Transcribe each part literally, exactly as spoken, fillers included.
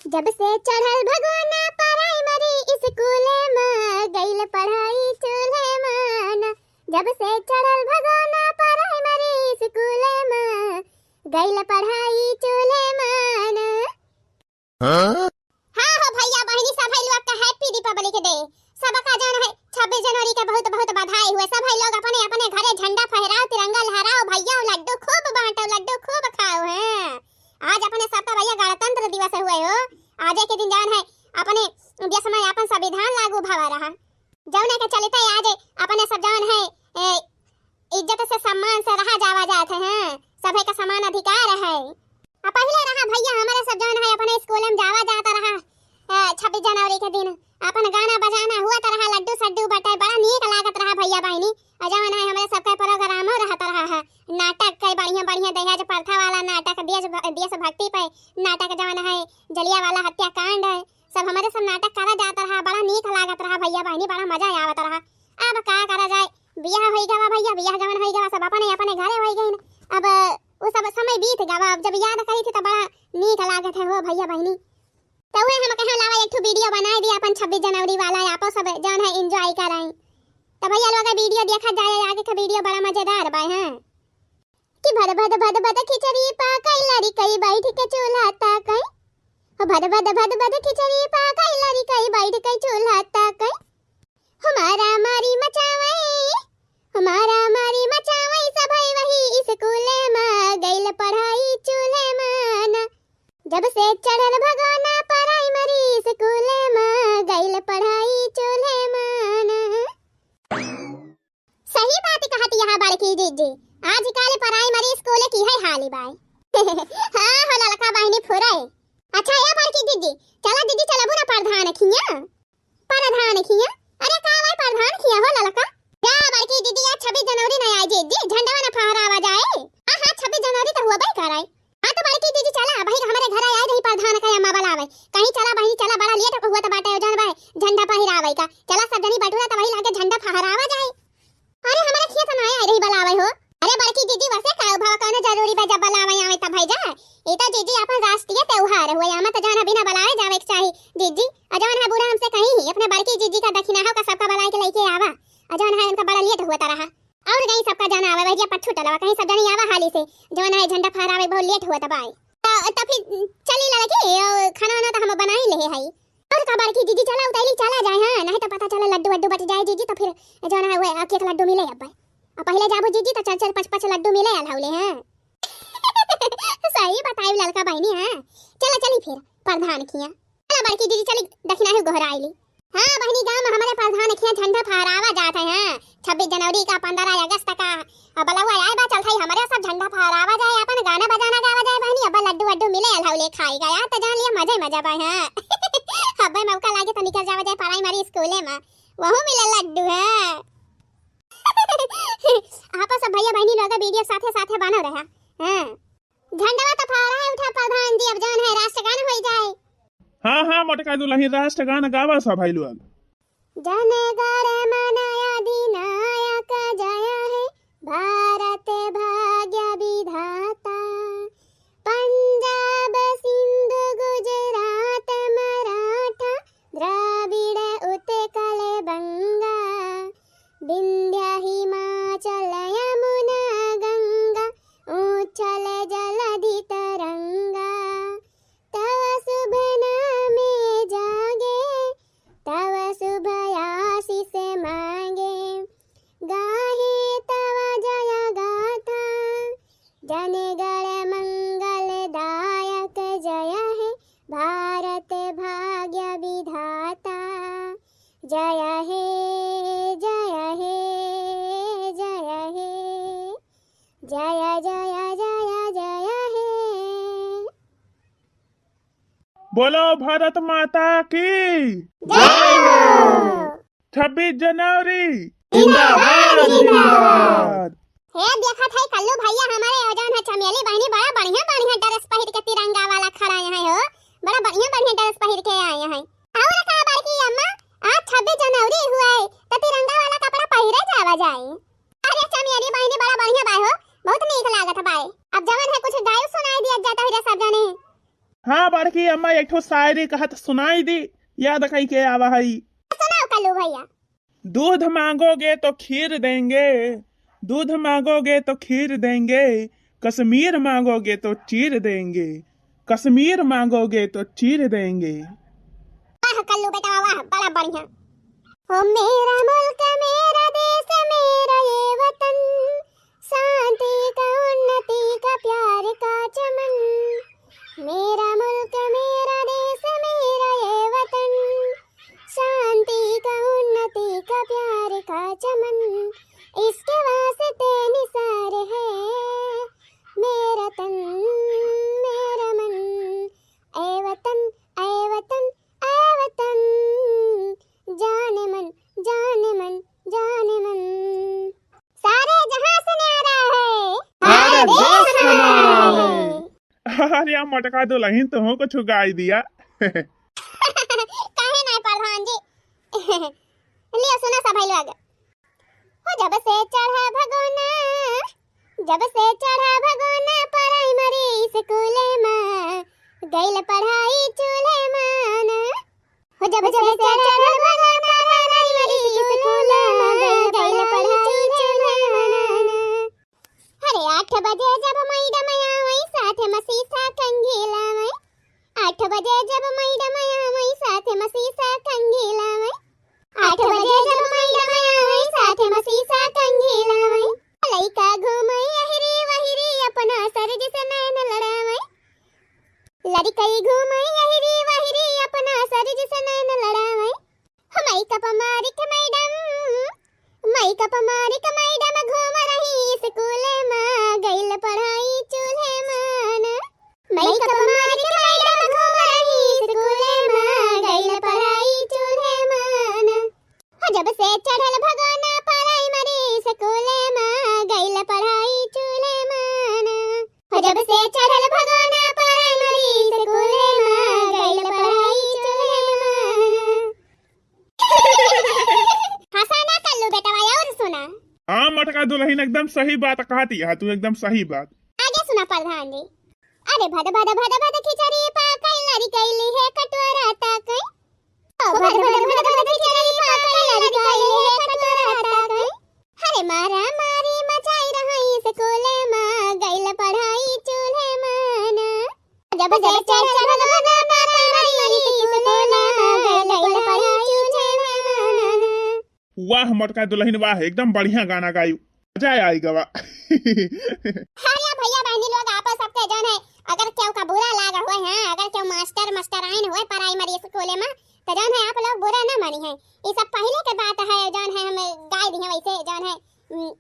जब से चढ़ल भगवाना प्राइमरी स्कूले मा, गइल पढ़ाई चूल्हे मा ना। जब से चढ़ल भगवाना प्राइमरी स्कूले मा, गइल पढ़ाई चूल्हे मा ना। हाँ? हाँ हो भइया बहिनी, सभई लोग का Happy Republic Day। सबका जौन है छब्बीस जनवरी के बहुत बहुत बधाई हुए। सभई लोग अपने अपने घरे झंडा फहराओ, तिरंगा लहराओ भइया, लड्डू खूब बांटो, लड्डू खूब खाओ। हैं, आज अपने सबका भइया गणतंत्र दिवस हुए हो। आज के दिन जौन है अपने देश मा आपन संविधान लागू भवा रहा, जौने के चलते आज अपने सब जौन है, ए, इज्जत से सम्मान से रहा जावा जात है, हैं? सभे का समान अधिकार है। आ पहिले रहा भइया, हमरे सब जौन है अपने स्कूल मा जावा जात रहा, अ, छब्बीस जनवरी के दिन अपन गाना बजाना हुआ त रहा, लड्डू सड्डू बटे, बड़ा नीक लागत रहा भइया बहिनी। और जौन है हमरे सबका प्रोग्रामो रहत रहा है, नाटक के बढ़िया बढ़िया दहेज प्रथा वाला नाटक, देश भ-, देशभक्ति पे नाटक, जौन है जलियावाला हत्याकांड है, सब हमरे सब नाटक करा जात रहा, बड़ा नीक लागत रहा भइया बहिनी, बड़ा मजा आवत रहा। अब का करा जाए, बियाह होई गवा भइया, बियाह गवन होई गवा, सब अपने अपने घरे होई गइन। अब उ सब समय बीत गवा, अब जब याद करी थी त बड़ा नीक लागत है हो भइया बहिनी। त उहे हम कहे लावा एक ठो video बनाए दी अपन छब्बीस जनवरी वाला, आपो सब जौन है enjoy कराई। त भइया लोग video देखा जाए, आगे का video बड़ा मजेदार बा, हैं। कि भद भद भद भद खिचड़ी पाकई, लड़िकई बैठ के चूल्हा ताकई। हो भद भद भद भद खिचड़ी पाकई, लड़िकई बैठ के चूल्हा ताकई। हमारा मारी मचावई, हमारा मारी मचावई, सभई वही स्कूले मा, गइल पढ़ाई चूल्हे मा ना। जब से चढ़ल भगवाना प्राइमरी स्कूले मा, गइल पढ़ाई चूल्हे मा ना। सही बात कहत यहाँ बड़की जीजी, आजकल प्राइमरी स्कूल की है हाली बाय। हाँ हो ललका बहिनी फुरई। अच्छा ए बड़की जीजी, चला जीजी चलबू ना प्रधान खिया? प्रधान खिया? अरे का भाई प्रधान खिया हो ललका? का बड़की जीजी आज छब्बीस जनवरी ना आई जीजी, झंडवा ना फहरावा जाए? हाँ हाँ छब्बीस जनवरी तो हुआ भाई कराई। हाँ तो बड़की जीजी चला, वही हमरे घर आए रही प्रधान का अम्मा बलावे। कहीं चला बहिनी चला, बड़ा लेट हुआ तो बाटे जौन भाई झंडा पहिरावे का। चला सब जनी बटुरा तो वही लागे झंडा फहरावा जाए। अरे हमरे खेत ना आए रही बलावे हो। अरे बड़की जीजी वैसे का भाव कौनो जरूरी बा जब बलावे आवे तब भाई जा। ई तो जीजी अपन राष्ट्रीय त्योहार हुए, आमा तो जौन बिना बलावे जावे के चाही। जीजी, अ जौन है बूढ़ा हमसे कहीं ही अपने बड़की जीजी का दखिनाहो का सबका बलाए के लेके आवा। अ जौन है उनका बड़ा लेट हुआ तो रहा। और कहीं सबका जाना आवे, वही पर छूटल बा, कहीं सब जनी आवा हाली से, जौन है झंडा फहरावे बहुत लेट हुआ त बाय। त, त फिर चली लड़की, और खाना वाना तो हम बनाई ले हई। और का बड़की जीजी चला उतैली चला जाए, हाँ, नहीं तो पता चले लड्डू वड्डू बच जाए जीजी तो फिर जौन है वो एक एक लड्डू मिले अब। अब पहले जाबू जीजी तो चार चार पाँच पाँच लड्डू मिले अलहौले, हाँ। सही बताई ललका बहिनी, हाँ। चला चली फिर प्रधान खिया। चला बड़की दीदी, चली दखिनाही गोहराइली। हाँ बहिनी, गाँव मा हमरे प्रधान खिया झंडा फहरावा जात है। हाँ, छब्बीस जनवरी का, पन्द्रह अगस्त का, अब बलवा आए बा, चलत है हमरे सब झंडा फहरावा जाए, अपन गाना बजाना गावा जाए बहिनी। अब लड्डू वड्डू मिले अलहौले खाई गया तो जान लिया मजे मजा बा। हाँ। अब मौका लागे तो निकल जावा जाए प्राइमरी स्कूले मा, वहू मिले लड्डू। हाँ। आप सब भैया बहिनी लोग वीडियो साथे साथे बनो रहा। हाँ। झंडवा तो फहराए उठा प्रधान जी, अब जौन है राष्ट्रगान होई जाए। हाँ, हाँ, मोटका दुलही, राष्ट्रगान गावा सब भाई लोग। जन गण मन अधिनायक जय हे भारत भाग्य विधाता। पंजाब सिंधु गुजरात मराठा द्राविड़ उत्कल बंगा। विंध्य हिमाचल यमुना गंगा उच्छल जलधि तरंगा। तव शुभ नामे जागे, तव शुभ आशीष मांगे। गाहे तव जय गाथा, जन गण मंगल दायक जय हे भारत भाग्य विधाता। जय हे, जय हे, जय हे, जय, जय, जय, जय हे। बोलो भारत माता की। जय हो। छब्बीस जनवरी जिंदाबाद, जिंदाबाद। हे देखत है कल्लू भैया, हमरे जौन है चमेली बहिनी बड़ा बढ़िया बढ़िया ड्रेस पहिर के तिरंगा वाला खड़ा है हो, बड़ा बढ़िया बढ़िया ड्रेस पहिर के आए हैं। और का बड़की अम्मा, आज छब्बीस जनवरी हुआ है तो तिरंगा वाला कपड़ा पहिरे जावा जाए। अरे चमेली बहिनी बड़ा बढ़िया बाय हो, बहुत नीक लागत बाय। अब जवन है कुछ गायो सुनाई दिया जाता है रे सब जने। हाँ बड़की कि अम्मा एक ठो शायरी कहत सुनाई दी, याद कई के आवा है। सुनाओ कल्लू भैया। दूध मांगोगे तो खीर देंगे, दूध मांगोगे तो खीर देंगे, कश्मीर मांगोगे तो चीर देंगे, कश्मीर मांगोगे तो चीर देंगे। वाह कल्लू बेटा वाह, बड़ा बढ़िया। ओ मेरा मुल्क मेरा देश मेरा ये वतन, शांति का उन्नति का प्यार का चमन। मेरा मुल्क मेरा देश मेरा ये वतन, शांति का उन्नति का प्यार का चमन। इसके वास्ते निसार है मेरा तन मेरा मन। ऐ वतन ऐ वतन ऐ वतन, जान मन जान मन जान मन। सारे जहां से न्यारा है, सारे देश में न्यारा है। अरे यार मोटका दुलहिन, तुहूँ कुछ गाई दिया। काहे नाहीं प्रधान जी। लियो सुना सब भाई लोग। हो जब से चढ़ा भगोना, जब से चढ़ा भगोना प्राइमरी स्कूल मा, गइल पढ़ाई चूल्हे मा ना। हो जब से चढ़ा भगोना प्राइमरी स्कूल मा, गइल पढ़ाई चूल्हे मा ना। अरे आठ बजे जब मैडम आवै, साथ मा शीशा कंघी लावै। आठ बजे जब मैडम आवै, साथ मा शीशा कंघी लावै। आठ बजे जब मैडम आवै, साथ मा शीशा कंघी लावै। लइका घूमै अहिरी वहिरी, अपना सर से नैन लड़ावै। लड़िकई घूमै अहिरी वहिरी, अपना सर से नैन लड़ावै। मेकअप मारिक मैडम, मेकअप मारिक मैडम घूम रही स्कूल मा, गइल पढ़ाई चूल्हे मा ना। मेकअप मारिक मैडम घूम रही स्कूल मा, गइल पढ़ाई चूल्हे मा ना। हो जब से चढ़ल भगोना प्राइमरी स्कूल मा, गइल पढ़ाई चूल्हे मा ना। हो जब से चढ़ल भगोना प्राइमरी स्कूल मा, गइल पढ़ाई चूल्हे मा ना। हंसा ना कल्लू बेटवा, और सुना। हाँ मोटका दुलहिन, एकदम सही बात कहती है तू, एकदम सही बात। आगे सुना प्रधान जी। अरे भद भद भद भद खिचड़ी पाकै, लड़िकई लिहे कटोरा ताकै। ओ भद भद भद भद खिचड़ी पाकै, लड़िकई लिहे कटोरा ताकै। अरे मारा मारी मचाई रहै स्कूल मा, गइल पढ़ाई चूल्हे मा ना। जब से चढ़ल भगोना प्राइमरी स्कूल मा, गइल पढ़ाई चूल्हे मा ना। वाह मोटका दुलहिन वाह, एकदम बढ़िया गाना गायू, मजा आई गवा। अरे भैया बहिनी लोग, आप सबके जौन है, अगर केहू का बुरा लाग होय, हाँ, अगर केहू मास्टर मास्टराइन होय प्राइमरी स्कूल मा, तो जौन है आप लोग बुरा ना मानी है। ये सब पहिले के बात है, जौन है हम गाय दिहे वैसे जौन है। उम,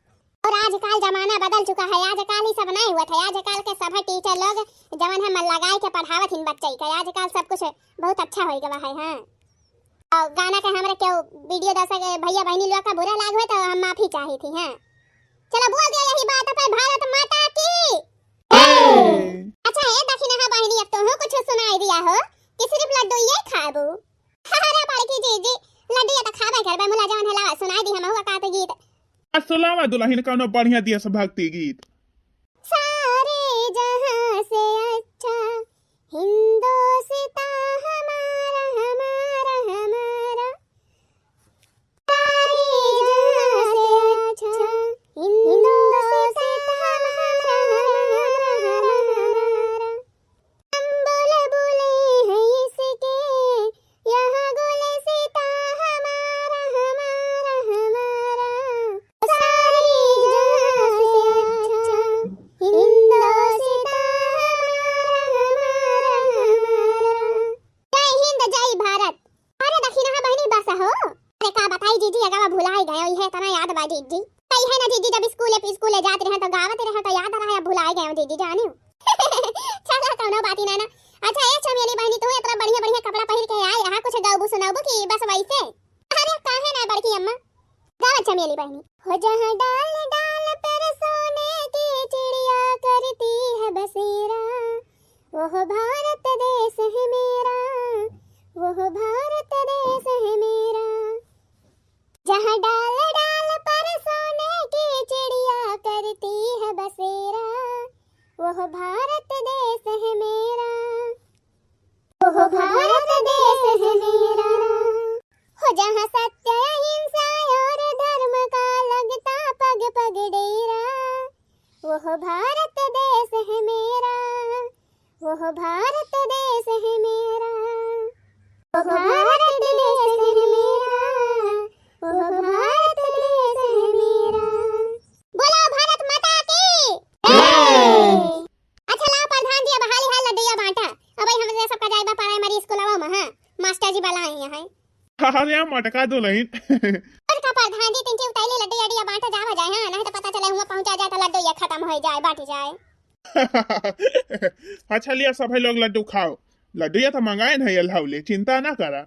और आजकल जमाना बदल चुका है, आजकल ये सब नहीं हुआ था। आजकल के सब टीचर लोग जवन है मन लगाए के पढ़ावत हिन बच्चे के, आजकल सब कुछ बहुत अच्छा हो गवा है। हाँ, और गाना के हमरे केहू वीडियो दर्शक भैया बहिनी लोग का बुरा लाग हुए तो हम माफी चाही थी। हाँ, चलो बोल दिया यही बात पे, भारत माता की। अच्छा, ए दखिनहा बहिनी, अब तोहू कुछ सुनाई दिया हो कि सिर्फ लड्डू ये खाबू? अरे बड़की जीजी, लड्डू ये तो खाबे करबे, मुला जवन है लावा सुनाई दी हमहू का तो गीत। आ सुनावा दुलहिन कौनो बढ़िया देशभक्ति गीत। सारे जहां से अच्छा हिंदोसिता हमारा, हमारा, हमारा। सारे जहां से अच्छा हिंदोसिता हमारा, हमारा, हमारा। हम बुलबुलें हैं इसके, यहाँ गुलसिता हमारा, हमारा, हमारा। सारे जहां से अच्छा हिंदोसिता हमारा, हमारा, हमारा। जय हिंद, जय भारत। अरे दखिनहा बहिनी बस हो। अरे का बताई जीजी, अगवा भुलाई गयो, इहे इतना याद बा जीजी। कही है ना जीजी, जब स्कूले पे स्कूले जात रहे तो गावत रहे तो याद रहे, अब भुलाई गयो जीजी जानियो। चला कौनो बात ही ना ना। अच्छा ए चमेली बहिनी, तू इतना बढ़िया बढ़िया कपड़ा पहिर के आई रहा, कुछ गाउबू सुनाउबू कि बस वैसे? अरे काहे ना बड़की अम्मा, गावा चमेली बहिनी। हो जहाँ डाल डाल पर सोने की चिड़िया करती है बसेरा, वो भारत देश है मेरा, वो भारत देश है मेरा। जहाँ डाल डाल पर सोने की चिड़िया करती है बसेरा, वो भारत देश है मेरा। ओ भारत देश है मेरा, ओ भारत देश है मेरा, ओ भारत देश है मेरा। बोलो भारत माता की। जय। अच्छा ला प्रधान जी, अब हाली हाल लड्डुया बांटा। अबे हमरे सबका जाइबा प्राइमरी स्कूलवा में, हाँ, मास्टर जी बलाए हैं। अरे मटका दुलहिन। और का प्रधान जी, तीन ठी उताइले लड्डुया बांटा जावा जाए, हाँ, नहीं तो पता चले हुआ पहुंचा जाए तो लड्डुया खत्म हो जाए, बांट जाए। अच्छा लिया, सभे लोग लड्डू खाओ। लड्डुया तो मंगाए नहीं अल्लाह ले, चिंता ना करा।